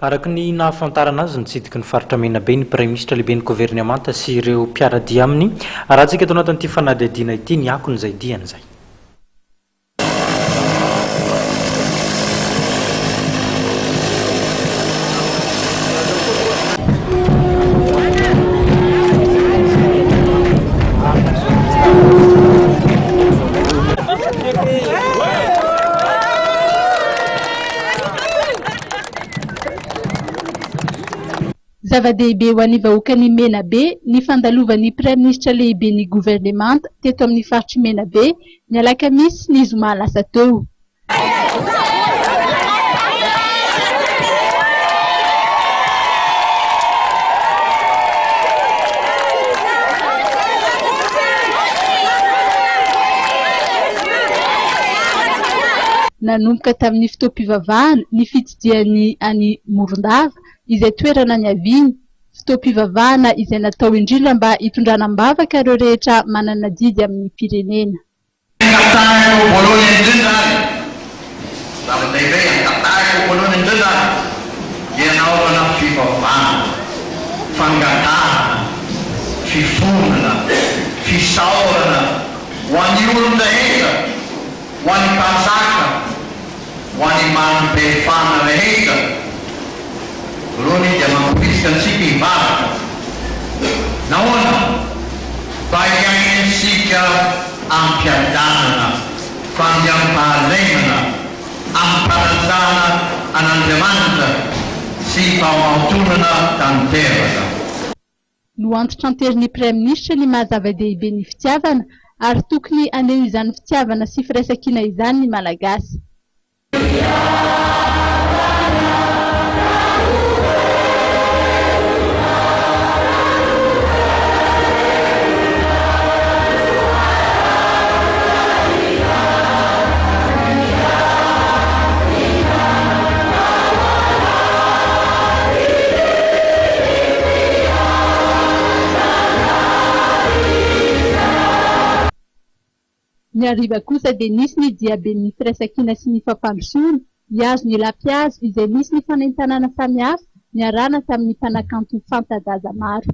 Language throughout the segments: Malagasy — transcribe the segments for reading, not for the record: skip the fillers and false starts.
Araka ny nahafantarana azy, nitsidiky ny faritra Menabe ny Praiminisitra lehiben'ny governemanta sy ireo mpiara-dia aminy. Arahantsika ato anatin'ity fanadihadiana ity ny akon'izay diany izay. Zava-dehibe ho an'ny vahoakan'i Menabe ny fandalovan'ny Praiminisitra lehiben'ny governemanta teto amin'ny faritr'i Menabe ny alakamisy sy ny zoma lasa teo. Nanomboka tamin'ny fotoam-pivavahana ny fitsidihany an'i Morondava, izay toerana niaviany, fotoam-pivavahana izay natao indrindra mba hitondrana am-bavaka ireo rehetra manana adidy amin'ny firenena. Angatahiko voalohany indrindra ary, zava-dehibe, angatahiko voalohany indrindra ary dia hanaovana fivavahana, fangatahana, fifonana, fisaorana ho an'ny olon-drehetra, ho an'ny mpanjaka, Ho an'ny manam-pahefana rehetra, voalohany dia mamporisika antsika hivavaka. Nahoana? Mba hiainantsika amim-piadanana, fandriampahalemana, amim-panajana an'Andriamanitra sy fahamaotonana tanteraka. Noantitranterin'ny Praiminisitra ny maha zava-dehibe ny fitiavana ary tokony haneho izany fitiavana sy firaisankina izany ny Malagasy. Ny hariva kosa dia nisy ny diaben'ny firaisankina sy ny fampandrosoana hihazo ny lapihazo izay nisy ny fanentanana samihafa niarahana tamin'ny mpanakanto fanta-daza maro.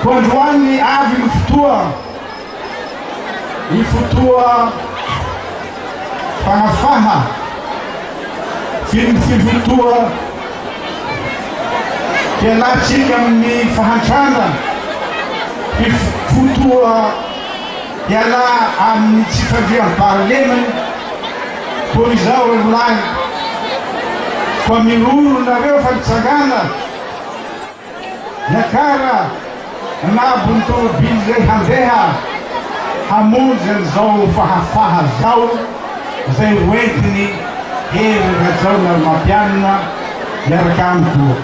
Koa androany avy ny fotoa, ny fotoa fanafaha, ny fotoa hialantsika amin'ny fahantrana, ny fotoa hiala amin'ny tsy fandriampahalemana. Koa izao ry lahy, koa miroro nareo fa mitsangàna. Niakara anabo ny tômôbily izay handeha hamonjy an'izao fahafaha zao izay ho entiny Hery Rajaonarimampianina miaraka amiko.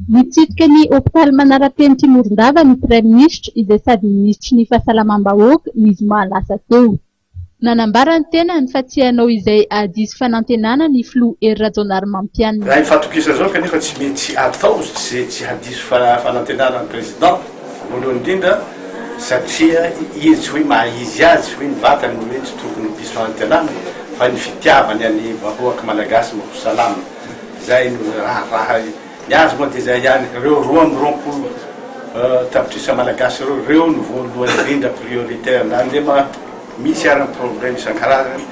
Nitsidika ny hopitaly manara-penitry Morondava ny Praiminisitra izay sady minisitry ny fahasalamam-bahoaka ny zoma lasa teo. Nanambara ny tenany fa tsy hanao izay hahadiso fanantenana ny filoha Hery Rajaonarimampianina. Raha ny fahatokisana izao kanefa tsy mety atao izay tsy hahadiso fanantenana ny Président voalohany indrindra satria izy tsy hoe maha izy azy, tsy hoe ny vatany no hoe tsy tokony ho diso fanantenana fa ny fitiavany an'ny vahoaka Malagasy mba ho salama izay no raharaha Ny azy moa dia izay ihany, ireo 22 tapitrisa Malagasy ireo, ireo no voalohany indrindra prioritaire, na dia ma misy ary ny problème isan-karazany,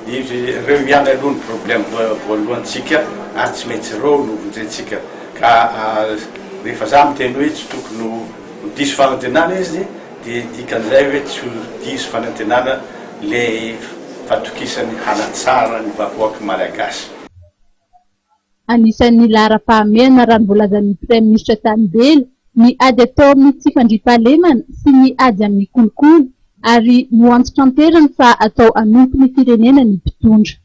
izy ireo ihany aloha ny problème voalohantsika ary tsy maintsy ireo no vonjentsika, ka rehefa za miteny hoe tsy tokony ho diso fanantenana izy dia dikan'izay hoe tsy ho diso fanantenana le fatokisany hanatsara ny vahoaka Malagasy. Anisan'ny laharam-pahamehana raha ny voalazan'ny Praiminisitra tany Belo ny ady atao amin'ny tsy fandriampahalemana sy ny ady amin'ny kolikoly ary noantitranteriny fa atao hanompo ny firenena ny mpitondra.